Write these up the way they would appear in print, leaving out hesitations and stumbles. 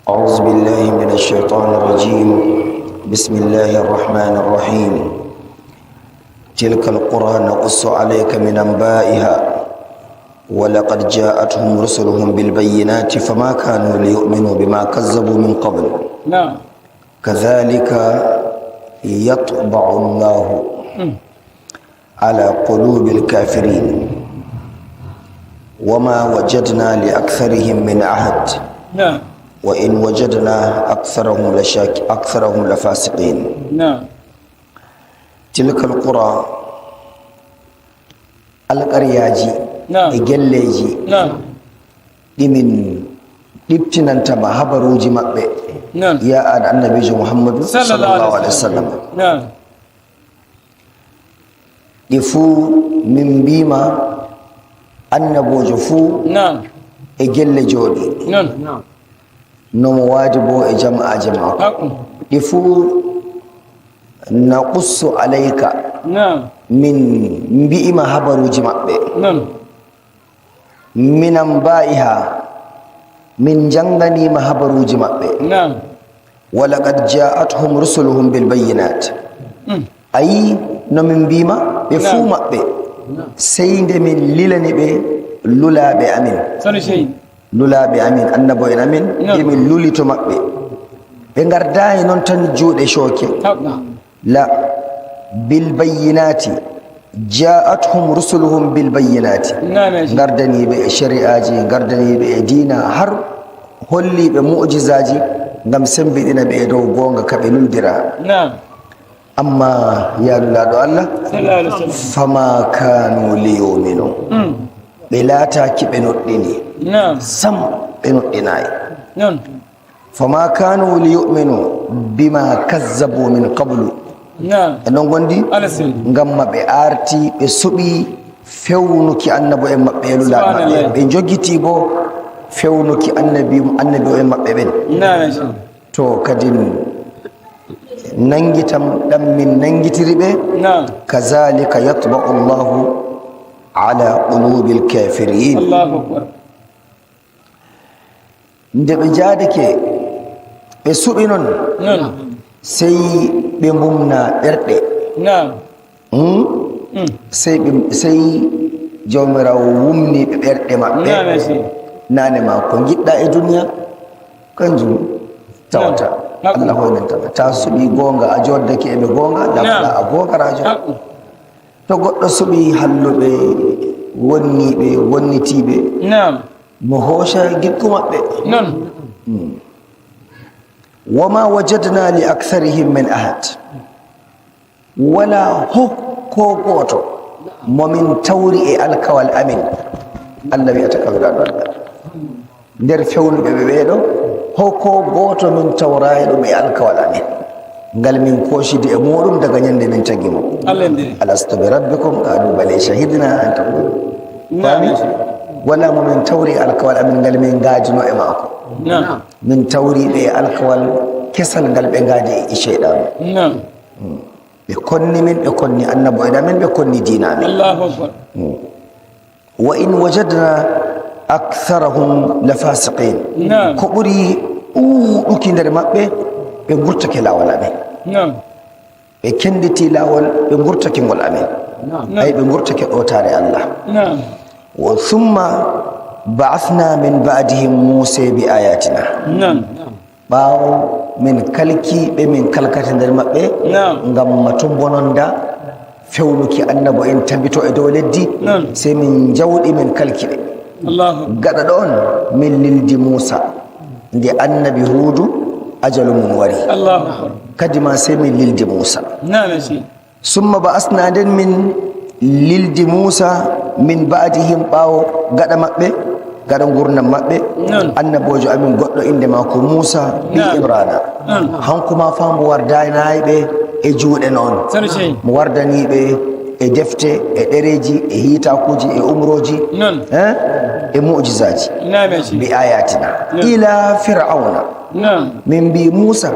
أعوذ بالله من الشيطان الرجيم. بسم الله الرحمن الرحيم. تلك القرى نقص عليك من أنبائها، ولقد جاءتهم رسلهم بالبينات فما كانوا ليؤمنوا بما كذبوا من قبل. كذلك يطبع الله على قلوب الكافرين، وما وجدنا لأكثرهم من عهد، وإن وجدنا أكثرهم لفاسقين. تلك القرى، alƙaryaji e gelleji ɗi min ɗibtinantama habaruji maɓɓe, ya an annabijo Muhammadu sallallahu alaihi wasallam, ɗi fuu min mbima annabojo fuu e gelle jooɗi, nomo waadi bo e jama'aje mako. Ɗi fuu naqussu alayka, min mbi'ima habaruji maɓɓe, minan mba'iha, min janganima habaruji maɓɓe. Walaqad ja'athum rusuluhum bilbayinat. Ayi no min mbima ɓe fuu maɓɓe, sey nde min lilani ɓe lulaɓe amin, lulaɓe amin, annabo en amin, emin luli to maɓɓe, ɓe gardayi noon tan juuɗe cooke. La bilbayinati, ja'athum rusuluhum bilbayinati, gardaniɓe e shari'aji, gardaniɓe e dina, har holliɓe mujizaji gam sembiɗina ɓe e dow gonga kaɓe luldira. Amma ya lulaɗo Allah, fama kanu liyuminu, ɓe laataki ɓe noɗɗini sam, ɓe noɗɗinayi. Fama kanu liyuminu bima kazzabu min qablu. E non gondi ngam ma ɓe arti ɓe suɓi fewnuki annabo en maɓɓe e lulaɗo maɓɓe, ɓe jogiti bo fewnuki annabi annabi o en maɓɓe ɓen. To kadi nangitam ɗam min nangitiri ɓe. Kazalika yatba'u llahu ala qulubi lkafirin. Nde ɓe jaadake ɓe suɓi noon, sey ɓe mbumna ɓerɗe. Sey ɓe sey jawmirawo wumni ɓe ɓerɗe maɓɓe. Nane ma ko giɗɗa e duniya kanjum tawata. Allah hoynantama ta suɓi gonga, a joddake eɓe gonga lafɗa a gongarajo. To goɗɗo suɓi halluɓe, wonniɓe, wonnitiɓe, mo hooca gikku maɓɓe. Wama wajadna li aktharihim min ahad, wala hokko goto momin tawri e alkawal amin. Allah wiyata kawiraɗo Allah nder fewnuɓe ɓe ɓeɗo, hoko goto min tawrayi ɗum e alkawal amin ngal min kosidi e muɗum daga ñande min tagi mo. Alastu bi rabbikum qalu bale shahidna an taqulu. Fami wala momin tawri e alkawal amin ngal min gadino e maako. Min tawriɓe e alkawal kesal ngal ɓe gaadi e cheyɗanu. Ɓe konni min, ɓe konni annabo en amin, ɓe konni dina amin. Wa in wajadna aktharahum la fasiqin. Ko ɓuri ɗuɗuki nder maɓɓe, ɓe gurtake lawol amin. Ɓe kenditi lawol, ɓe gurtake ngol amin. Ay ɓe gurtake ɗotare Allah. Wa thumma ba'athna min ba'dihim Musa bi ayatina. Ɓawo min kalki ɓe, min kalkata nder maɓɓe, ngam mato bononda fewnuki annabo en tabito e dow leddi, sey min jawɗi, min kalki ɓe. Gaɗa ɗon min lildi Moussa nde annabi Huudu ajalu mum wari. Kadi ma sey min lildi Moussa. Summa ba'asna, nden min lildi Moussa, min ba'dihim, ɓawo gaɗa maɓɓe, gaɗa gurdam maɓɓe, annabojo amin goɗɗo inde mako Moussa ɓi Imrana. Hanko ma fa mo wardanayi ɓe e juuɗe noon, mo wardaniɓe e defte e ɗereji e hitakuji e umroji e mujizaji, bi ayatina ila Fir'auna. Min mbi Moussa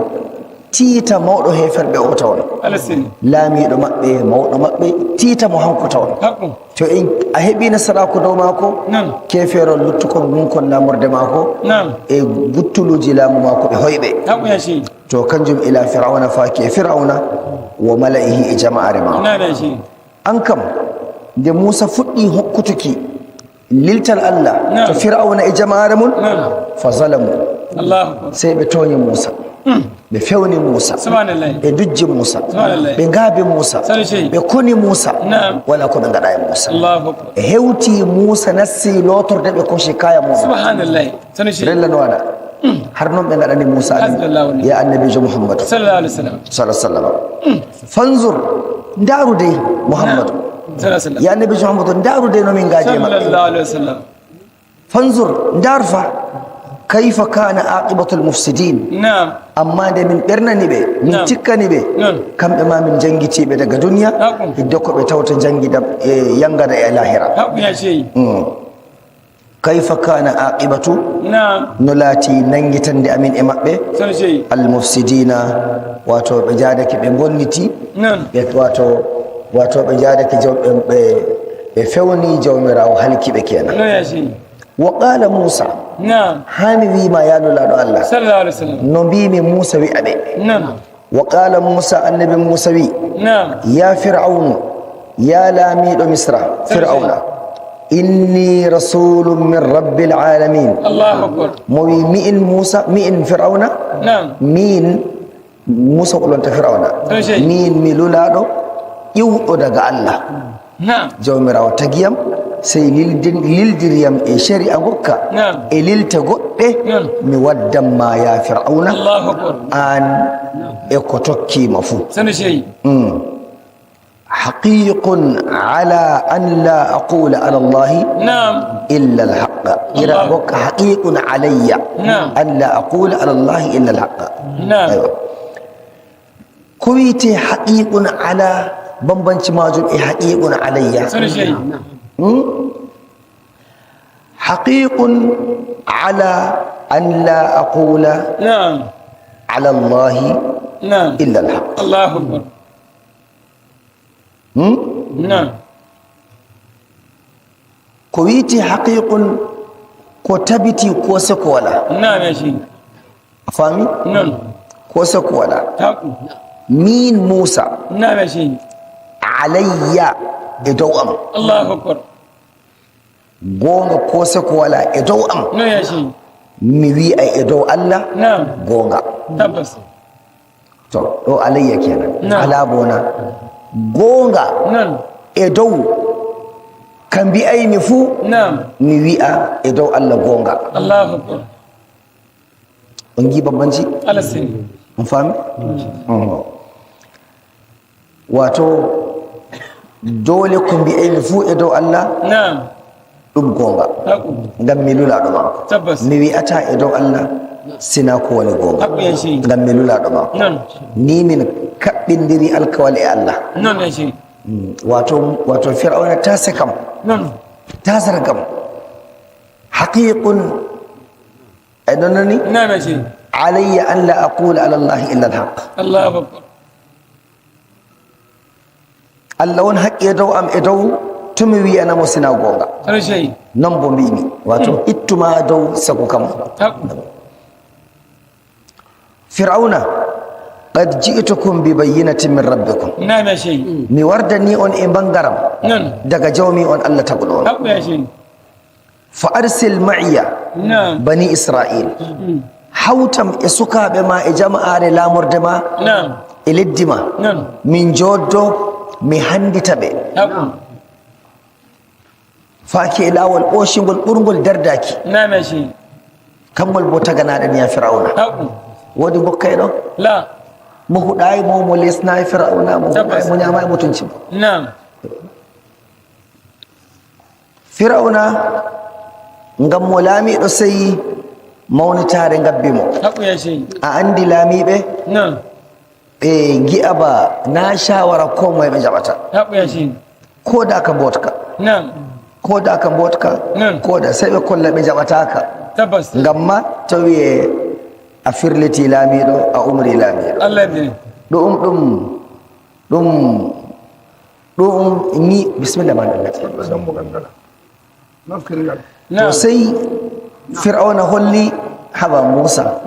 Tiita mawɗo heferɓe o tawon. Ala seni. Laamiɗo maɓɓe, mawɗo maɓɓe, tiita mo hanko tawon. Haqqu. To en a heeɓi nasaraku dow maako, keferol luttukon gunkon lamorde maako e guttuluji laamu maako ɓe hoyɓe. Haqqu ya shehi. To kanjum ila fir'auna, faaki e fir'auna wa mala'ihi e jama'are maako. Na'am ya shehi. An kam nde Moussa fuɗɗi hokkutuki liltal Allah to fir'auna e jama'are mum, fa zalamu. Allahu akbar. Sey ɓe tooñi Moussa, ɓe fewni Moussa, Subhanallah. ɓe dujji Moussa, Subhanallah. ɓe ngaabi Moussa, Sani shehi. ɓe koni Moussa, wala ko ɓe gaɗa e Moussa. Allahu akbar. E hewti Moussa nasti lotorde, ɓe kosi kaya muɗum. Subhanallah. Sani shehi. Rella no waɗa har noon ɓe gaɗani Moussa, Hasbunallahu wa ya annabijo Mouhammadou Sallallahu alaihi wasallam. Sa sallam. Fanzur, ndaaru dey Mouhammadou. Sallallahu alaihi wasallam. Ya annabijo Mouhammadou, ndaaru dey nomin gaaji e maɓɓe. Sallallahu alaihi wasallam. Fanzur, ndaar fa kayfa kana aqibatu lmufsidin. Amma nde min ɓernani ɓe, min tikkani ɓe, kamɓe ma min jangitiɓe daga duniya, hidde ko ɓe tawta jangida e yangada e lahira. Haqqu ya shehi. Kayfa kana aqibatu no laati nangitande amin e maɓɓe Sani shehi. almufsidina, wato ɓe jaadake ɓe bonniti, ɓe wato ɓe jaadake jaw ɓe ɓe fewni jawmirawo halkiɓe kenan. No ya shehi. Wa qala Moussa, hani wima ya lulaɗo Allah. Sallallahu alaihi wasallam. No mbimi Moussa wi'a ɓe. Wa qala Moussa, annabi Moussa wi, ya fir'aunu, ya laamiɗo Misra fir'auna, inni rasulun min rabbil alamin. Allahu akbar. Mo wi mi in Moussa, mi in fir'auna, min Moussa olonta fir'auna, Sani shehi. min mi lulaɗo ƴiwɗo daga Allah jawmirawo tagiyam, sey lildiriyam e shari'a gokka e lilte goɗɗe, mi waddanma ya fir'auna, Allahu akbar. an e ko tokkima fuu. Sani shehi. Haqiqun ala an la aqula ala Allahi illa alhaqa ira gokka, haqiqun alayya an la aqula ala Allahi illa alhaqa. Aywa, ko wiyete haqiqun ala, bambanci majum e haqiqun alayya? Sani shehi. Haqiqun ala an la aqula ala Allahi illa alhaq. Allahu akbar. Ko wiyete haqiqun, ko tabiti ko seko wala. Na'am ya shehi. A faami? Non. Ko seko wala. Haqqu. Min Moussa, Na'am ya shehi. alayya e dow am. Allahu akbar. Gonga ko seko wala e dow am. No ya shehi. Mi wi'a e dow Allah gonga. Tabbas. To ɗo alayya kenan. Ala bona gonga e dow ka mbi'aymi fuu, mi wi'a e dow Allah gonga. Allahu akbar. On gi bambanci? Ala seni. On faami? Wato dole ko mbi'aymi fuu e dow Allah ɗum gonga, Haqqu. ngam mi lulaɗo maako. Tabbas. Mi wi'ata e dow Allah sina ko woni gonga, Haqqu ya shehi. ngam mi lulaɗo maako. Ni min kaɓɓindiri alkawal e Allah. Non ya shehi. Wato fir'auna ta sakam, ta zargam, haqiqun ay nonani. Na'am ya shehi. Alayya an la aqula ala Allahi illa alhaq. Allahu akbar. Allah won haqqi e dow am e dow to mi wiyanamo sina gonga. Sani shehi. Non bo mbimi wato ittuma dow sago kam. Haqqu. Fir'auna, qad ji'tukum bi bayyinatin min rabbikum. Na'am ya shehi. Mi wardani on e bangaram daga jawmi on Allah taguɗo on. Haqqu ya shehi. Fa arsil ma'iya bani Israil, hawtam e sukaɓe ma e jama'are lamorde ma e leddi ma, min joddo mi handita ɓe Haqqu. faaki e lawol ɓoshingol ɓurgol dardaki. Na'am ya shehi. Kamgol bo taganaɗen ya fir'auna. Haqqu. Wodi gokkay ɗo La. mo huɗayi mo lesnayi fir'auna, mo huɗayi mo ñamayi mutunci mo. Fir'auna ngam mo laamiɗo sey mawnitare ngabbi mo. Haqqu ya shehi. A andi laamiɓe ɓe gi'a ba na shawara ko moye ɓe jaɓata. Haqqu ya shehi. Ko da ka botka, ko da ka botka, ko da sey ɓe kolla ɓe jaɓataka. Tabbas. Ngam ma tawi e A firliti laamiɗo, a umri laamiɗo. Allah yardine. Ɗum ɗum ɗum ɗum ni, bisimilla ma ɗum. Dammugal ngala nafkirgal. To sey Fir'auna holli haɓa Musa.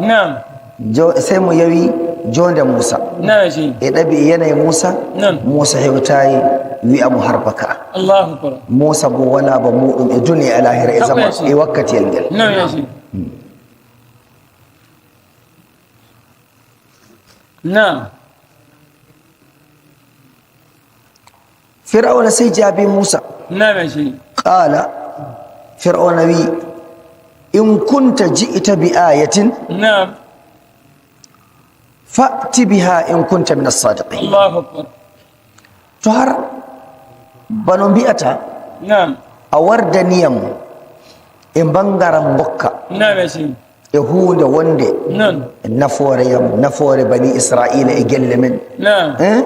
Sey mo yawi jonde Musa. Na'am ya shehi. E ɗabi e yanayi Musa. Nan. Musa hewtayi wi'a mo harbaka. Allahu akbar. Musa bo wala ba muɗum e duniya e lahira e zaman e wakkatiyel ngel. Na'am ya shehi. Na'am. Fir'auna sey jaabi Musa. Na'am ya shehi. Qala Fir'auna wi in kunta ji'ta bi ayatin fa'ti biha in kunta min as-sadiqin. Allahu akbar. To har bano mbi'ata a wardaniyam e bangaran bokka Na'am ya shehi. e hunde wonde nafoore yam, nafoore bani Israila e gelle men. Eh?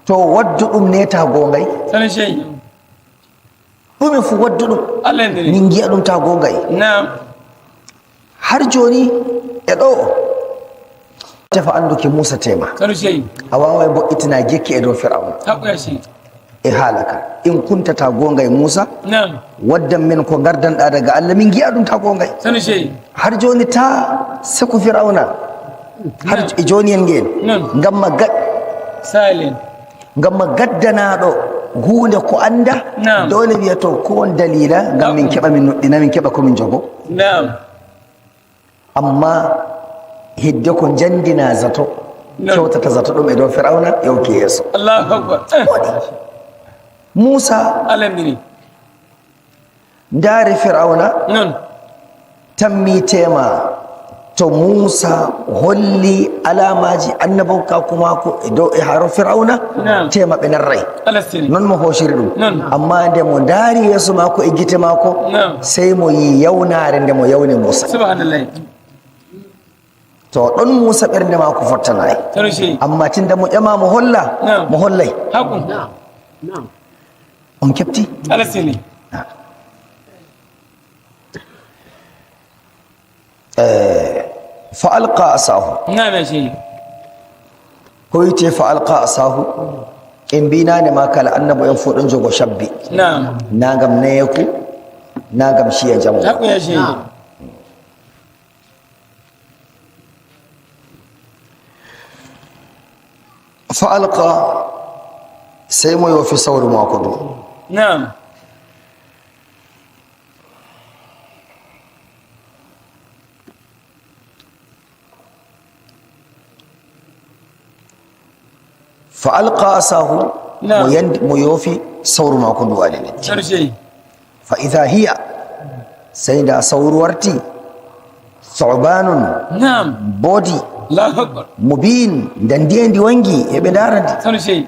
To waddu ɗum neta gongay. Sani shehi. Ɗume fu waddu ɗum. Allah yardine. Min giya ɗum ta gongay. Har joni e ɗo tefa anduki Musa tema. Sani shehi. A wawai bo'itina gekki e dow Fir'auna. Haƙo ya shehi. E haala ka in kuntata gongay Musa. Waddan min ko gardanɗa daga Allah, min giya ɗum ta gongay. Sani shehi. Har joni ta seko Fir'auna har e joni en ngel gamma gad Silent. Gamma gaddanaɗo hunde ko anda. Dole wiya to ko on dalila ngam min keɓa min noɗɗina, min keɓa komin jogo. Amma hidde ko jandina zato kewtata zato ɗum e dow Fir'auna yawki yeeso. Allahu akbar. Waɗi Musa. Allah yardine. Ndaari Fir'auna. Non. Tammi tema to Musa holli alamaji annabonka kuma ko e dow e haro Fir'auna. Tema ɓe narray. Allah sini. Non mo hoosiri ɗum. Amma nde mo ndaari yeeso maako e gite maako sey mo yi yawnare nde mo yawni Musa. Subhanallah. To ɗon Musa ɓernde maako fottanayi. Sani shehi. Amma tinda mo ƴama mo holla mo hollay. Haƙo. On kepti. Allah sini. Fa alqa asahu. Na'am ya shehi. Ko wiyete fa alqa asahu en mbinane ma kala annabo en fo ɗon jogo shabbi. Na gam nayeku na gam shiya jamo. Haƙo ya shehi. Fa alqa sey mo yofi sawru mako ɗum. Fa alqa asahu mo yandi mo yofi sawru mako ndu ali leddi. Sani shehi. Fa idha hiya sey nda sawru warti thubanun bodi. Allahu akbar. Mubin nda ndiyendi wangi eɓe darandi. Sani shehi.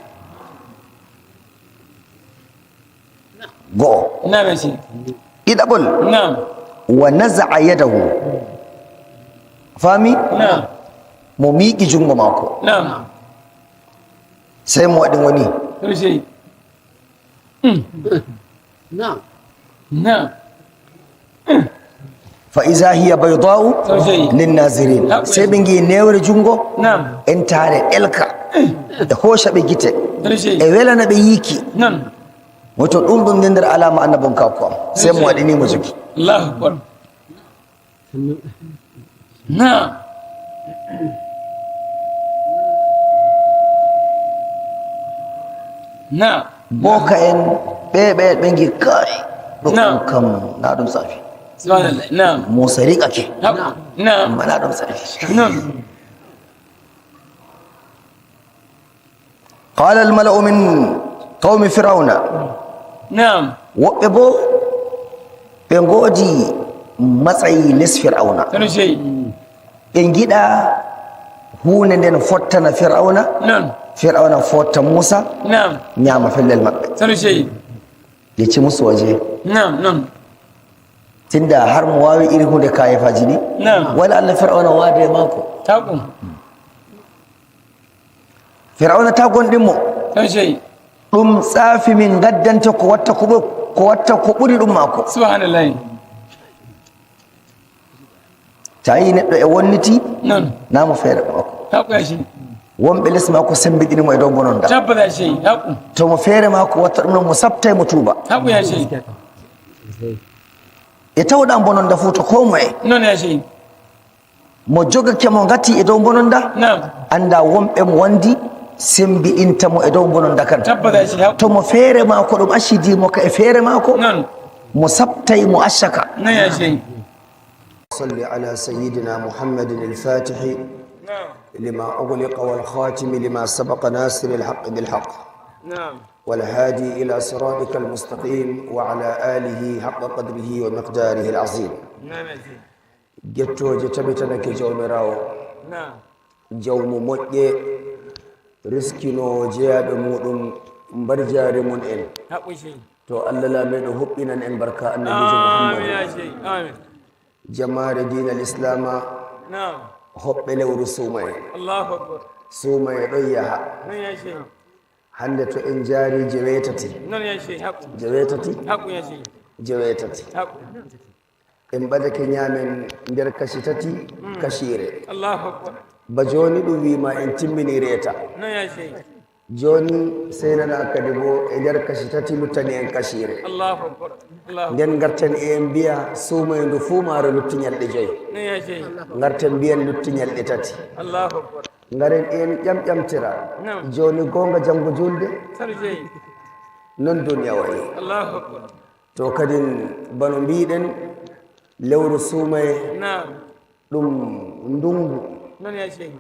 Go'o. Na'am ya shehi. Ɗiɗaɓol. Wa naza'a yadahu faami. Mo miiƙi jungo maako. Sey mo waɗi woni. Sani shehi. Na'am. Fa iza hiya bayda'u Sani shehi. linnazirin sey ɓe ngi newre jungo entare ɗelka e hooca ɓe gite Sani shehi. e welana ɓe yiiki. Non. Woto ɗum ɗum nde nder alama annabon kako am sey mo waɗi ni mo jogi. Allahu akbar. Na'am. Na'am. Boka en ɓe ɓe ɓe ngi kai ɗum kam na ɗum safi. Subhanallah. Na'am. Musa riƙake. Haƙo. Na'am. Amma na ɗum safi. Na'am. Qala almala'u min qawmi Firauna. Woɓɓe bo ɓe ngoodi matsayi les Fir'auna. Sani shehi. Ɓe giɗa hunde nden fottana Fir'auna. Fir'auna fotta Musa. Ñaama fellel maɓɓe. Sani shehi. Yecci musu waje. Na'am. Non. Tinda har mo wawi iri hunde kayefaji ɗi. Wala Allah Fir'auna waade e maako. Haƙo. Fir'auna ta gonɗin mo. Sani shehi. Ɗum tsaafi min gaddante ko watta ko ɓo ko watta ko ɓuri ɗum maako. Subhanallah. Ta yi neɗɗo e wonniti Non. namo feere makko. Haqqu ya shehi. Wonɓe less makko sembiɗinimo e dow bononda. Tabbas ya shehi, haqqu. To mo feere makko watta ɗum noon, mo sabta e mo tuuba. Haqqu ya shehi. E tawɗa bononda fuu to ko moye Non ya shehi. Mo jogake mo gati e dow bononda, anda wonɓe mo wondi sembiɗintamo e dow bononda kan. Tabbas ya shehi, haqqu. To mo feere mako ɗum accidimo ka e feere mako, Non. Mo sabtay mo accaka. Non ya shehi. صل على سيدنا محمد الفاتح لما أغلق والخاتم لما سبق ناصر الحق بالحق والهادي إلى صراطك المستقيم وعلى آله حق قدره ومقداره العظيم. نعم يا شيخ. Gettoje tabitanake jawmirawo, jawmu moƴƴe riskinowo jeyaɓe muɗum mbarjari mum en. Haqqu shehi. To Allah laamiɗo huɓɓinan en barka annabijo آمين Muhammadu. يا شيخ، آمين. Jamare dina l'islama, hoɓɓe lewru suumaye. الله أكبر. Suumaye ɗon yaha. Non ya shehi. Hande to en jaari 8. Non ya shehi, haqqu. 8. Haqqu ya shehi. 8. Haqqu. En ɓadake ñaamen nder kashi tati kashire. الله أكبر. Ba joni ɗum wima en timmini reeta. Non ya shehi. Joni sey nana kadi bo e nder kashi tati luttani en kashire. الله أكبر، الله. Nden garten e en mbiya suumaye ndu fuu maaro lutti ñalɗe 5. Non ya shehi. Garten mbiyen lutti ñalɗe 3. الله أكبر. Garen en ƴamƴamtira. Joni gonga janggo julde. Sanu shehi. Non duniya wayi. الله أكبر. To kadi bano mbiɗen lewru suumaye, ɗum ndungu. Non ya shehi.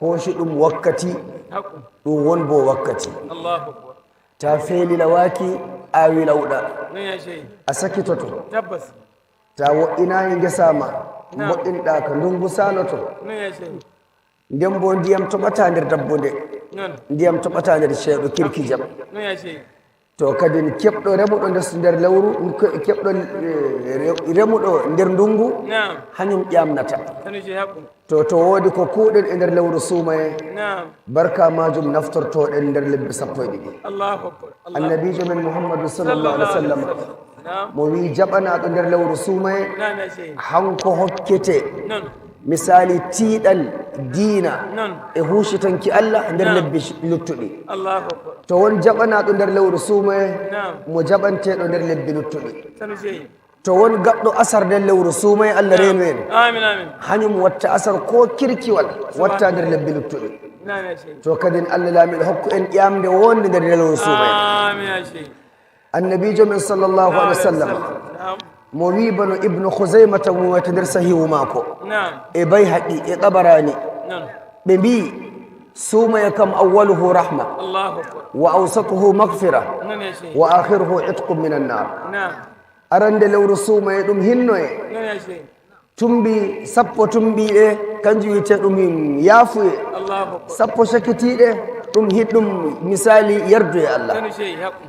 Koshi ɗum wakkati, Haqqu. Ɗum won bo wakkati. الله أكبر. Ta feeli lawaki awi lawɗa, Non ya shehi. A sakitoto. Tabbas. Ta wo'inayi guesama moƴƴinɗa ko ndungu saloto. Non ya shehi. Nden bo ndiyam toɓata nder dabbude, Non. Ndiyam toɓata nder ceeɗo kirkijam. Non ya shehi. To kadi keɓɗo remuɗo nder nder lewru, keɓɗo remuɗo nder ndungu, hañum ƴamnata. Sanu shehi, haqqu. To woodi ko kuuɗen e nder lewru suumaye, barka majum naftortoɗen nder lebbi 12. الله أكبر، الله. Annabijo men Mouhammadou sallllahu alih w sallam mo wi jaɓanaɗo nder lewru suumaye, نعم يا شيخ. Hanko hokkete Non. misali tiiɗal diina Non. E huusitanki Allah nder lebbi luttuɗi. الله أكبر. To won jaɓanaɗo nder lewru suumaye, mo jaɓanteɗo nder lebbi luttuɗi. Sanu shehi. To won gaɗɗo asar nder lewru suumaye, Allah reenu en. آمين آمين. Hañum watta asar ko kirkiwal watta nder lebbi luttuɗi. نعم يا شيخ. To kadi Allah laamiɗo hokku en ƴamde wonde nder lewru suumaye. آمين يا شيخ. Annabijo men sallllahu alih wa sallam mo wi bano Ibnu Husaymata mo wiyata nder sahihu maako e Bayhaqi e Tabarani, ɓe mbi suumaya kam awaluhu rahma الله أكبر. Wa awsatuhu magfira Non ya shehi. Wa akhiruhu itqu min annar. Arande lewru suumaye ɗum hinnoye, Non ya shehi. Tumbi 10 tumbiɗe kanjum wiyete ɗum yaafuye, الله أكبر. 10 sakitiɗe ɗum hiɗɗum misali yarduye Allah. Sanu shehi, haqqu.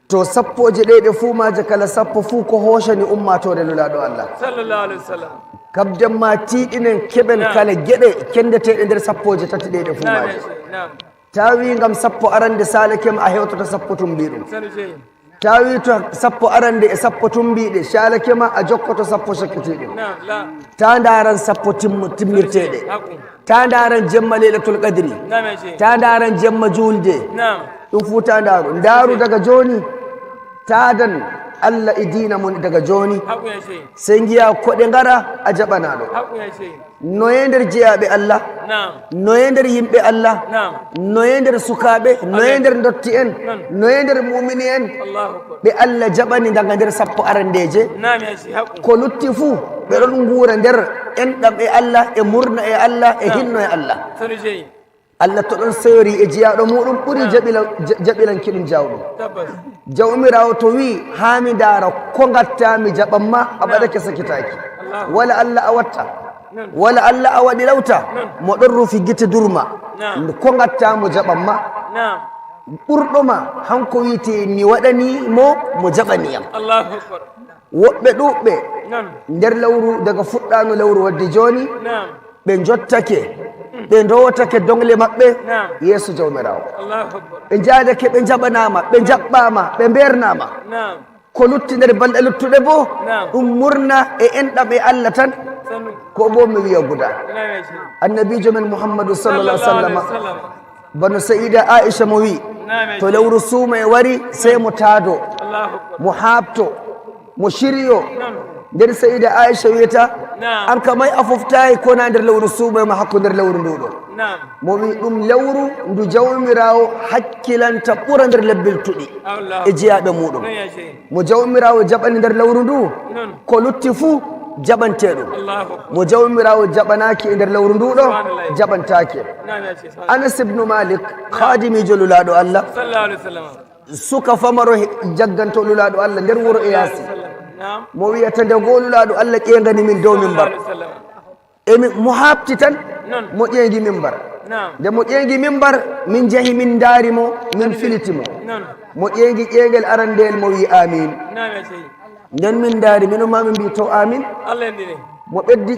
To sappoje ɗe ɗe fuu maje kala 10 fuu ko hoshani ummatore lulaɗo Allah. صلى الله عليه وسلم. Kabden ma tiiɗinen keɓen kala geɗe kendeteɗe nder sappoje tati ɗe ɗe fuu نعم يا maje. شيخ، نعم. Ta wi gam 10 arande salakem a hewtata 10 tumbi ɗum. Sanu shehi. Ta wi to 10 arande e 10 tumbiɗe salakema a jokkoto 10 sakkitiɗe. نعم لا. Ta daran 10 timmirteɗe, Haqqu. Ta daran jemma leylatul qadri, نعم يا شيخ. Ta daran jemma julde, ɗum fuu ta daru ndaru daga joni tadan Allah e dina mum daga joni, Haqqu ya shehi. Sey giya koɗe ngara a jaɓanaɗo. Haqqu ya shehi. Noye nder jeyaɓe Allah, noye nder yimɓe Allah, noye nder sukaɓe, noye nder dotti en, noye nder mumini en, الله أكبر. Ɓe Allah jaɓani daga nder 10 arandeje. نعم يا شيخ، haqqu. Ko lutti fuu ɓe ɗon nguura nder enɗam e Allah e murna e Allah e hinno e Allah. Sanu shehi. Allah to ɗon seyori e jeyaɗo muɗum ɓuuri jaɓilanki ɗum jawɗum. Tabbas. Jawmirawo to wi ha mi ndaara ko gatta mi jaɓanma a ɓaɗake sakitaki, wala Allah a watta wala Allah a waɗi lawta mo ɗon rufi gite durma, ko gatta mo jaɓanma, ɓurɗoma hanko wiyete mi waɗani mo mo jaɓaniyam. الله أكبر. Woɓɓe ɗuɓɓe nder lewru daga fuɗɗano lewru wadde joni, ɓe jottake ɓe dowotake dongle maɓɓe yeeso jawmirawo, الله أكبر. Ɓe jaadake ɓe jaɓanama ɓe jaɓɓama ɓe bernama. Ko lutti nder balɗe luttuɗe bo, ɗum murna e enɗam e Allah tan. Ko bo mi wiya guda. Na'am ya shehi. Annabijo men Mouhammadou sallallah Sallallahu sallama, alaihi wasallam. Bano Saïda Aicha mo wi Na'am ya to shehi. Lewru suuma e wari sey mo taado, Allahu akbar. Mo haabto, mo shiryo. Non. Nder Saïda Aicha wiyata Na'am. an kamay a foftayi kona nder lewru suuma ma hakko nder lewru nduɗo. Na'am. Mo wi ɗum lewru ndu jawmirawo hakkilanta ɓura nder lebbel tuɗi Allah. e jeyaɓe muɗum. Non ya shehi. Mo jawmirawo jaɓani nder lewru ndu Non. ko lutti fuu jaɓante ɗum. Allahu akbar. Mo jawmirawo jaɓanaki e nder lewru nduɗo Subhanallah. jaɓantake. Na'am ya shehi. Anas ibnu Malik, khadimijo lulaɗo Allah, Sallallahu alaihi wasallam. Suka famaro jagganto lulaɗo Allah nder wuro e yaasi. Na'am. Mo wiyata nde goo lulaɗo Allah ƴeegani min dow min Sallallahu bar alaihi wasallam. emi mo habti tan. Non. Mo ƴeegi min bar. Na'am. Nde mo ƴeegi min bar, min jeehi min daarimo, min filitimo. Non. Mo ƴeegi ƴeegel arandeyel, mo wi amin. Na'am ya shehi. Nden min daari mino ma min mbi to amin. Allah yandine. Mo ɓeddi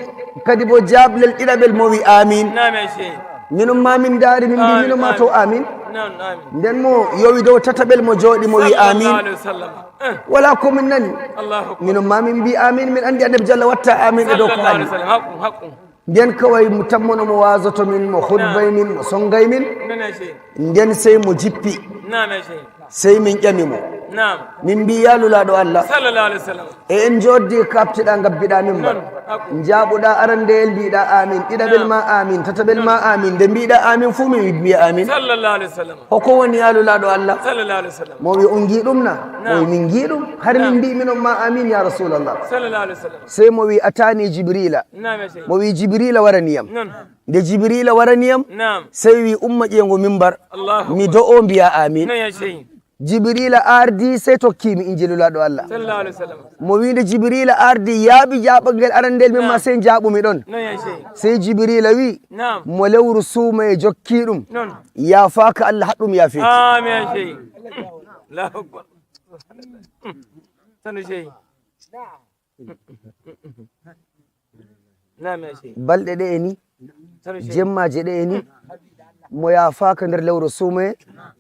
kadi bo jablel ɗiɗaɓel, mo wi amin. Na'am ya shehi. Minon ma min daari, min mbi Amin, mino ma to amin. Non, amin. Nden mo yowi dow tataɓel, mo jooɗi, mo wi Sallallahu amin. alaihi wasallam. Eh, Wala komin nani. Allahu akbar. Minon ma min mbi amin, min andi annabi Diallah watta amin e dow ko Sallallahu hani. alaihi wasallam. Haqqun, haqqun. Nden kawai mo tammono mo wasoto min, mo hutbay min, mo songay min. Non ya shehi. Nden sey mo jippi. Na'am ya shehi. Sey min ƴami mo. Na'am. Min mbi yalulaɗo Allah, Sallallahu alaihi wasallam. E en joddi kaptiɗa gabbiɗa min bar. Non, haqqun. Jaɓuɗa arandeyel mbiɗa amin, ɗiɗaɓel ma amin, tataɓel ma amin, nde mbiɗa amin fuu min mbiya amin. Sallallahu alaihi wasallam. Hoko woni yalulaɗo Allah? Sallallahu alaihi wasallam. Mo wi on giɗum na? Mo wi min giɗum, har min mbi minon ma amin ya Rasulallah. Sallallahu alaihi wasallam. Sey mo wi atani Jibrila. Na'am ya shehi. Mo wi Jibrila waraniyam. Non. Nde Jibrila waraniyam, Na'am. sey wi umma ƴeengo mimbar, Allahu mi do o mbiya amin. Non ya shehi. Jibrila ardi sey tokkimi injilulaɗo Allah. Sallallahu alaihi wasallam. Mo wi nde Jibrila ardi yaaɓi jaɓagel arandel, min ma sey jaɓumi ɗon. Non ya shehi. Sey Jibrila wi Na'am. mo lewru suuma e jokki ɗum Non. yafaka Allah haɗɗum yafeki. Amin ya shehi. Allahu akbar. Sanu shehi. Na'am ya shehi. Balɗe ɗe e ni Sanu shehi. Jemmaje ɗe e ni mo yafaka nder lewru suuma,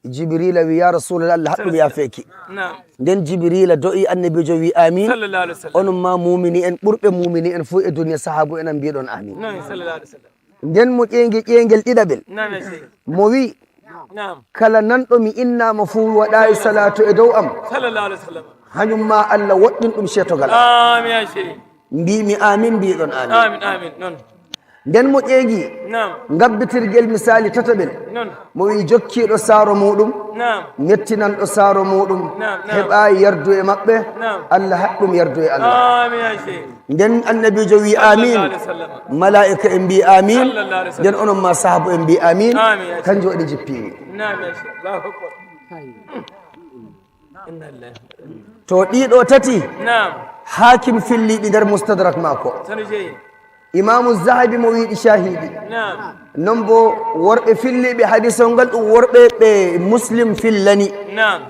Jibrila wi ya Rasulallah, Allah haɗɗum yafeki. Na'am. Nden Jibrila do'i, annabijo wi amin. Sallallahu alaihi wasallam. Onon ma mumini en ɓurɓe mumini en fuu e duniya, sahabu en an mbiɗon amin. Non, sallallahu alaihi wasallam. Nden mo ƴeegi ƴeengel ɗiɗaɓel, Na'am ya shehi. Mo wi Na'am. Kala nanɗo mi innama fuu waɗayi salatu e dow am, Sallallahu alaihi wasallam. Hañum ma Allah woɗɗin ɗum cetogal am. Amin ya shehi. Mbimi amin, mbiɗon amin. Amin, amin. Non. Nden mo ƴeegi Na'am. Gabbitirgel misali tataɓel, Non. Mo wi jokkiɗo saaro muɗum, Na'am. Mettinanɗo saaro muɗum, Na'am, na'am. heɓayi yardu e maɓɓe, Na'am. Allah haɗɗum yardu e Allah. Amin ya shehi. Nden annabijo wi amin, Sallallahu alaihi wasallam. Malaika en mbi amin. Sallallahu alaihi wasallam. Nden onon ma sahabu en mbi amin. Amin, ya. Kanjum waɗi jippimi. Na'am ya shehi. Allahu akbar. Inna lillahi. To ɗiɗo tati, Na'am. Hakim filliɗi nder Mustadrak mako. Sanu shehi. Imamu Zahabi mo wiɗi shahidi. Na'am. Non bo worɓe filliɓe hadisol ngal ɗum worɓe ɓe Muslim fillani. Na'am.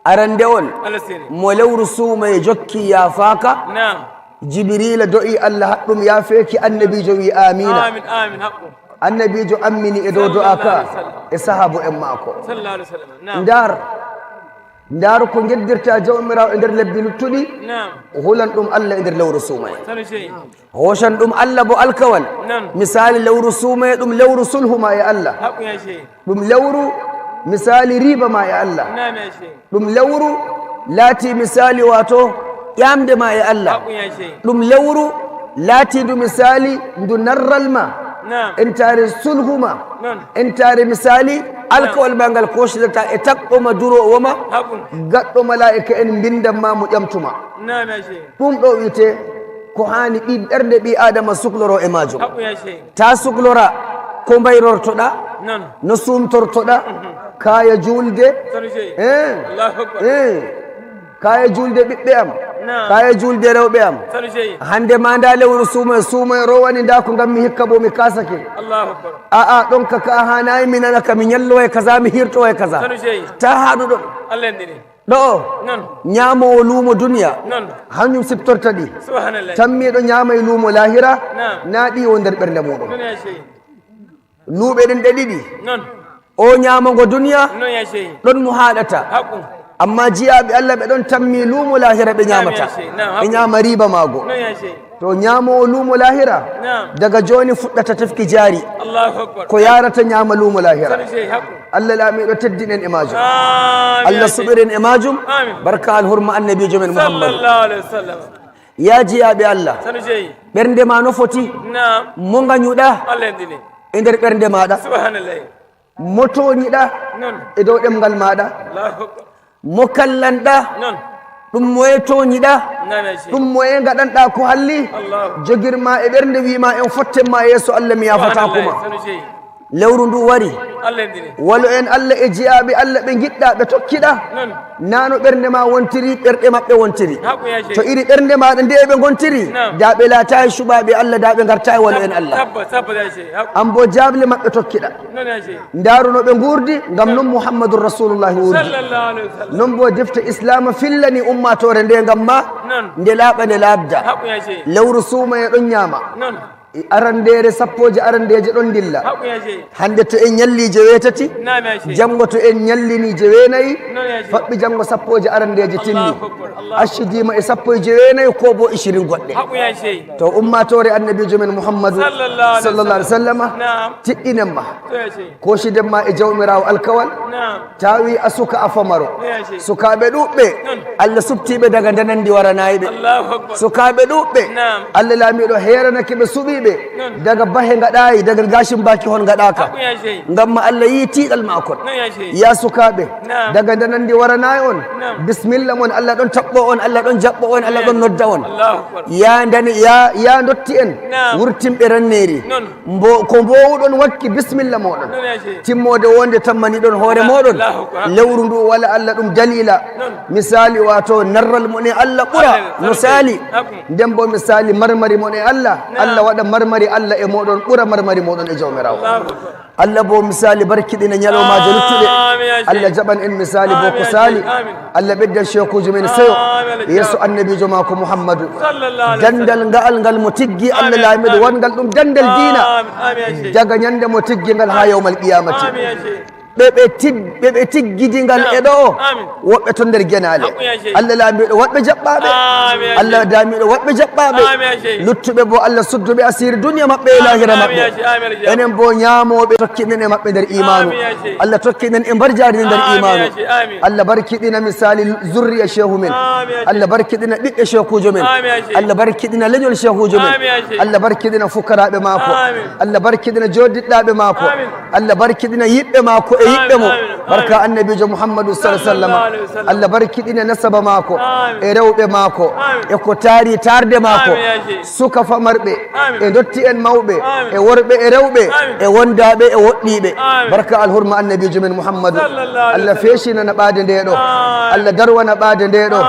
Arandewol, Allah sini. Mo lewru suuma e jokki yafaka, Na'am. Jibrila do'i Allah haɗɗum yafeki, annabijo wi amina. Amin, amin. Haqqun. Annabijo ammini e dow do'a ka e sahabu en maako. Sallallahu alaihi wasallam. Na'am. Ndar ndar ko geddirta jawmirawo e nder lebbi luttuɗi, Na'am. Hulan ɗum Allah e nder lewru suuma en, Sanu shehi. Hosan ɗum Allah bo alkawal. Non. Misali lewru suuma e ɗum lewru sulhu ma e Allah, Haqqun ya shehi. Ɗum lewru misali riba ma e Allah, Na'am ya shehi. Ɗum lewru laati misali wato ƴamde ma e Allah, Haqqun ya shehi. Ɗum lewru laati ndu misali ndu narral ma, Na'am. En taare sulhu ma, Non. En taare misali alkawal ma ngal kosidata e takɗoma durowoma, Haqqun. Gaɗɗo malaika en mbindanma mo ƴamtuma. Na'am ya shehi. Ɗum ɗo wiyete ko hani ɓi ɓernde ɓi adama sukloro e majum. Haqqun ya shehi. Ta suklora ko mbayrortoɗa, Non. No sumtortoɗa kaya julde. Sanu shehi. Eh. Allahu akbar. Eh. Kaya julde ɓiɓɓe am, Na'am. Kaya julde rewɓe am. Sanu shehi. Hande ma nda lewru suuma suuma e rowani nda ko gam mi hikka bo mi kasake. Allahu akbar. A'a ɗon kaka hanayi mi nana ka mi ñallowa e kaza mi hirtowa e kaza. Sanu shehi. Ta haɗu ɗon. Allah yandini. Ɗo o Non. ñamowo luumo duniya, Non. Hanjum siftorta ɗi. Subhanallah. Tammiɗo ñaama e luumo lahira, Na'am. Na ɗi o nder ɓernde muɗum. Non ya shehi. Luuɓe ɗen ɗe ɗiɗi, Non. O ñaamago duniya, Non ya shehi. Ɗon mo haɗata. Haqqun. Amma jiyaɓe Allah ɓe ɗon tammi luumo lahira ɓe ñamata, Na'am, ɓe ñama riba maago. Non ya shehi. To ñamowo luumo lahira daga joni fuɗɗata tefki jaari ko yarata ñaama luumo lahira. Allah laamiɗo teddinen e majum, Allah suɓiren e majum, barka alhurma annabijo men Mouhammadou. Ya jiyaɓe Allah, ɓernde ma no foti mo gañuɗa e nder ɓernde maɗa, mo toñiɗa e dow ɗemgal maɗa, mo kallanɗa ɗum moye toñiɗa, ɗum moye gaɗanɗa ko halli joguirma e ɓernde wima en fottenma e yeeso Allah mi yafatakuma. Lewru ndu wari walo en Allah e jiyaɓe Allah ɓe giɗɗa ɓe tokkiɗa nano ɓernde ma wontiri ɓerɗe maɓɓe wontiri to iri ɓernde maɗa nde ɓe gontiri da ɓe laata e suɓaɓe Allah da ɓe garta e walo en Allah an bo jable maɓɓe tokkiɗa daruno ɓe gurdi gam noon Mouhammadou Rasulullahi wurdi noon bo defte islama fillani ummatore nde gam ma nde laaɓa nde labda lewru suuma e ɗon ñaama arandere sappoji arandeje ɗon dilla hande to en ñalli 8 janggo to en ñallini 9 faɓɓi janggo sappoji arandeje timmi accidima e 19 ko bo 20 goɗɗe to ummatore annabijo men Mouhammadou sallallah alih sallama tiɗɗinen ma kosiden ma e jawmirawo alkawal tawi a suka a famaro sukaɓe ɗuɓɓe Allah subtiɓe daga danandi waranayiɓe sukaɓe ɗuɓɓe Allah laamiɗo heranake ɓe suɓiɓe daga bahe gaɗayi daga gashin baki hon gaɗaka ngam ma Allah yi tiɗal makon ya sukaɓe daga danandi waranayi on bisimilla mon Allah ɗon taɓɓo on Allah ɗon jaɓɓo on Allah ɗon nodda on ya dani ya ya dotti en wurtimɓe ranneri mbo ko mbowuɗon wakki bisimilla moɗon timmode wonde tammani ɗon hoore moɗon lewru ndu wala Allah ɗum dalila misali wato narral mon e Allah ɓura no sali nden bo misali marmari mon e Allah Allah waɗa marmari Allah e moɗon ɓura marmari moɗon e jawmirawo Allah bo misali barkiɗina ñalawmaje luttuɗe Allah jaɓan en misali bo ko sali Allah ɓeddan chekujo men seyo yeeso annabijo mako Mouhammadou dandal nga'al ngal mo tiggi Allah laamiɗo wongal ɗum dandal dina daga ñande mo tiggi ngal ha yawmal qiyamati ɓeɓe tiggidingal e ɗo o woɓɓe toon nder guenale Allah laamiɗo woɓɓe jaɓɓaɓe Allah damiɗo woɓɓe jaɓɓaɓe luttuɓe bo Allah sudduɓe asiri duniya maɓɓe e lahira maɓɓe enen bo ñamoɓe tokkiɗen e maɓɓe nder imanu Allah tokkiɗen e mbar jari nder imanu Allah barkiɗina misali zurriya cheikhu men Allah barkiɗina ɓiɓɓe cheikhujo men Allah barkiɗina leñol cheikhujo men Allah barkiɗina fukaraɓe maako Allah barkiɗina joddiɗɗaɓe maako Allah barkiɗina yiɓɓe maako e yiɓɓe mo barka annabijo Mouhammadou sa sallama Allah barkiɗina nasaba maako e rewɓe maako e ko taari tarde maako suka famarɓe e dotti en mawɓe e worɓe e rewɓe e wondaɓe e woɗɗiɓe barka alhurma annabijo men Mouhammadou Allah fecinana ɓaade nde ɗo Allah darwana ɓaade nde ɗo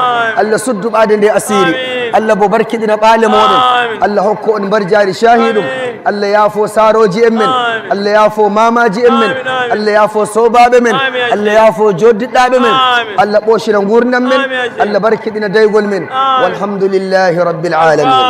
Allah suddu ɓaade nde asiri Allah bo barkiɗina ɓaale moɗon Allah hokku on mbar jaari shahi ɗum Allah yaafo saroji en men Allah yaafo mamaji en men Allah yaafo sobaɓe men Allah yaafo joddiɗɗaɓe men Allah ɓoshina gurdam men Allah barkiɗina daygol men walhamdulillahi rabbil alamin.